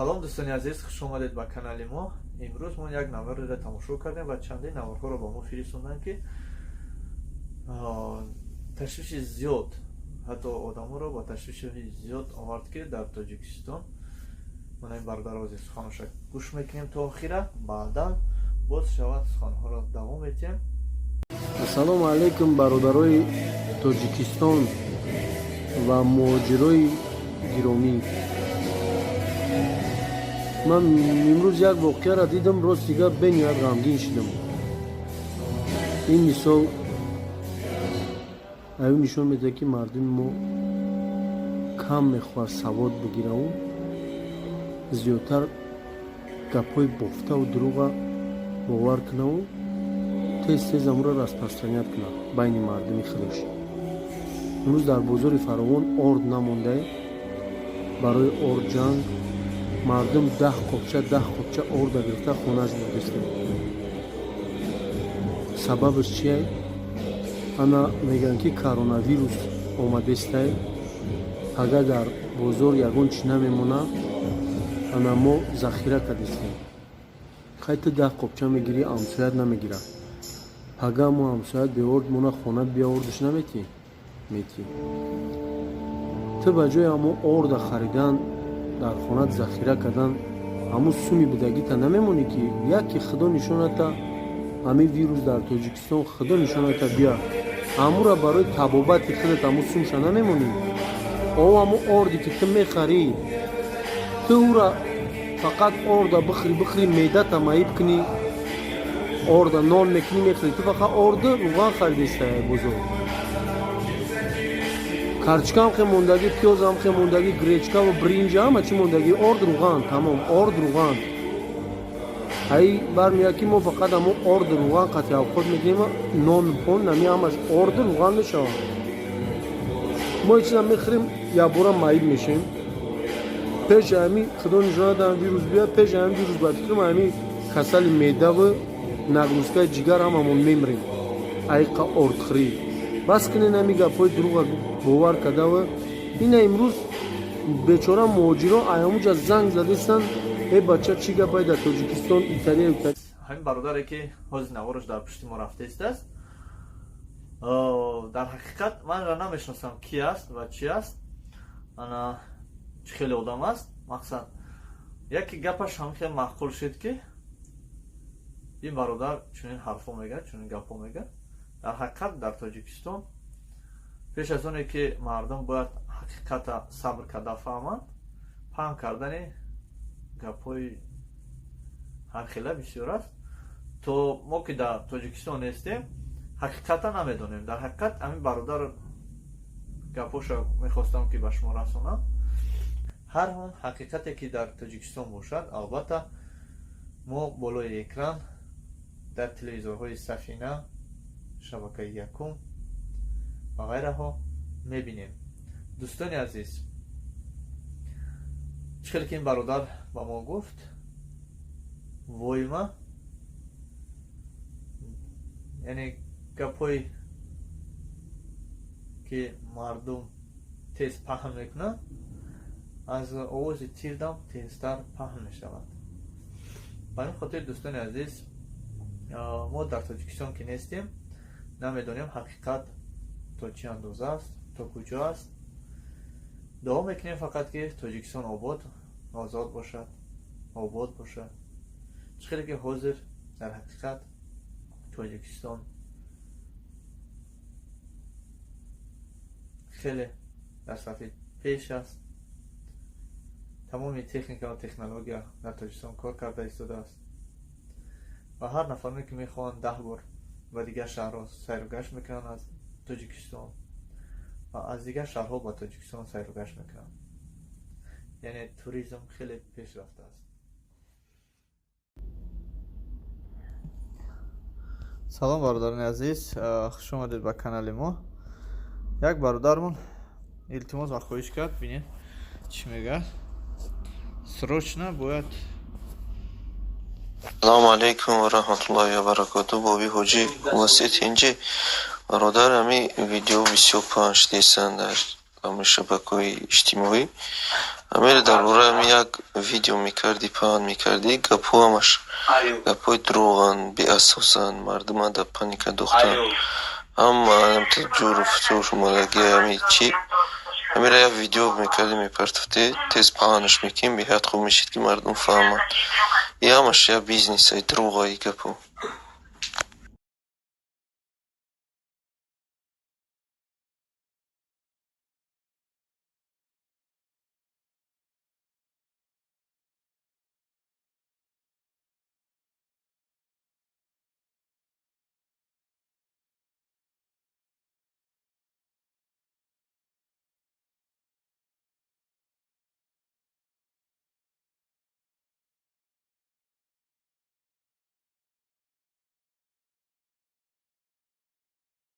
Салом, дӯстони азиз, хуш омадед ба канали мо. Имрӯз мо як наворро тамошо кардем ва чандин наворҳоро ба мо фиристонданд, ки ташвиши зиёд, ҳатто одаморо ба ташвиши зиёд овард, ки дар Тоҷикистон мана ин бародаро ҳозир суханоша гӯш мекунем то охира, баъдан боз шавад суханҳоро давом медиҳем. Ассалому алайкум, бародарои Тоҷикистон ва муҳоҷирои гиромӣ. Ман имрӯз як воқеаро дидам, рости гап, бениҳоят ғамгин шудам. Ин мисол аю нишон медиҳад, ки мардуми мо кам мехоҳад савод бигираву зиёдтар гапҳои бофтаву дурӯға бовар кунаву тез тез амуро распространять кунад байни мардуми худаш. Имрӯз дар бозори Фаровон орд намондае. Барои орд ҷанг. Мардум 10 қопча, 10 қопча орда гирифта, хонааш бурдистем. Сабабаш чие? Ана мегӯянд, ки коронавирус омадестай, агар дар бозор ягон чӣ намемонад, ана мо захира кардистем. Хай, ту 10 қопча мегирӣ, ҳамсоят намегирад. Пага мо ҳамсоят беорд мона, хона биёордаш наметӣ? Метӣ. Ту ба ҷои ҳамо орда харидан, дар хонат захира кардан, ҳамун суми будагита намемонӣ, ки яке худо нишоната, ҳамин вирус дар Тоҷикистон, худо нишоната, бия, ҳамура барои табобати худат ҳамун сумша намемонӣ? О, ҳамун орде ки ту мехарӣ, ту ӯра фақат орда бихӯри, бихӯри, меъдата маиб кунӣ. Орда нон мекунӣ, мехӯрӣ. Ту фақат орду руған харидеста бозор. Карчикаам хе мондагӣ, пиёзам хе мондагӣ, гречкаву бринҷа, ҳама чӣ мондагӣ. Орд, руған, тамом, орд, руған. Ай бармеяд, ки мо фақат ҳамон орду руған қатъи авқот мекунем. Нон пон нами, ҳамаш орду руған мешавад. Мо ин чиза мехӯрем, якбора маиб мешем. Пеши ҳами, худо нишонад, ҳами вирус биёяд, пеши ҳами вирус, ба фикрам, ҳами касали меъдаву нагрузкаи ҷигар ҳамамон мемрем. Айқа ордхӯрӣ бас кунен, ҳами гапҳои дурӯға бовар кардава. Ина имрӯз бечора муҳоҷирон аямуҷа занг задестанд: «Э, бача, чӣ гапай дар Тоҷикистон, Италия?» Ҳамин бародаре, ки ҳозир наворош дар пушти мо рафтаистааст, дар ҳақиқат манро намешиносам, ки аст ва чи аст, ана чӣ хеле одам аст. Мақсад, яке гапаш ҳам хеле маъқул шуд, ки ин бародар чунин ҳарфҳо мегӯяд, чунин гапҳо мегӯяд. Дар ҳақиқат, дар Тоҷикистон пеш аз оне ки мардум бояд ҳақиқата сабр карда фаҳманд, паҳн кардани гапҳои ҳархела бисёр аст. То мо ки дар Тоҷикистон нестем, ҳақиқата намедонем. Дар ҳақиқат, ҳамин бародар гапҳоша мехостам, ки ба шумо расонам. Ҳар он ҳақиқате ки дар Тоҷикистон бошад, албатта, мо болои экран дар телевизорҳои Сафина, шабакаи якум ва ғайраҳо мебинем. Дӯстони азиз, чӣ хеле ки ин бародар ба мо гуфт, воима, яъне гапҳое ки мардум тез паҳн мекунанд, аз овози тирдам тезтар паҳн мешавад. Ба ин хотир, дӯстони азиз, мо дар Тоҷикистон ки нестем, намедонем, ҳақиқат то чӣ андоза аст, то куҷо аст. Дуо мекунем фақат, ки Тоҷикистон обод, озод бошад, обод бошад. Чӣ хеле ки ҳозир дар ҳақиқат Тоҷикистон хеле дар сафи пеш аст, тамоми техника ва технология дар Тоҷикистон кор карда истодааст ва ҳар нафароне ки мехоҳанд, 10 бор ба дигар шаҳрҳо сайру гашт мекунанд аз Тоҷикистон ва аз дигар шаҳрҳо ба Тоҷикистон сайру гашт мекунанд, яъне туризм хеле пеш рафтааст. Салом, бародарони азиз, хуш омадед ба канали мо. Як бародармон илтимос ва хоҳиш кард, бинед, чӣ мегӯяд: срочно бояд. Салому алайкум ва раҳматуллоҳи ва баракоту. Боби ҳоҷӣ, хулоси тинҷи, бародар. Ҳами видео бисёр паҳн шудааст дар ҳамаи шабакаҳои иҷтимоӣ. Амире, дар бораи ҳами як видео мекардӣ, паҳн мекардӣ. Гапҳо ҳамаш гапҳои дурӯғанд, беасосанд, мардума дар паника дохтанд. Ҳама ҷуру футур омадагӣ. Ҳами чӣ, ҳамира як видео мекардӣ, мепартофтӣ, тез паҳнаш мекунем, беҳад хуб мешид, ки мардум фаҳманд. И ҳамаш як бизнесай, дурӯғай гапҳо.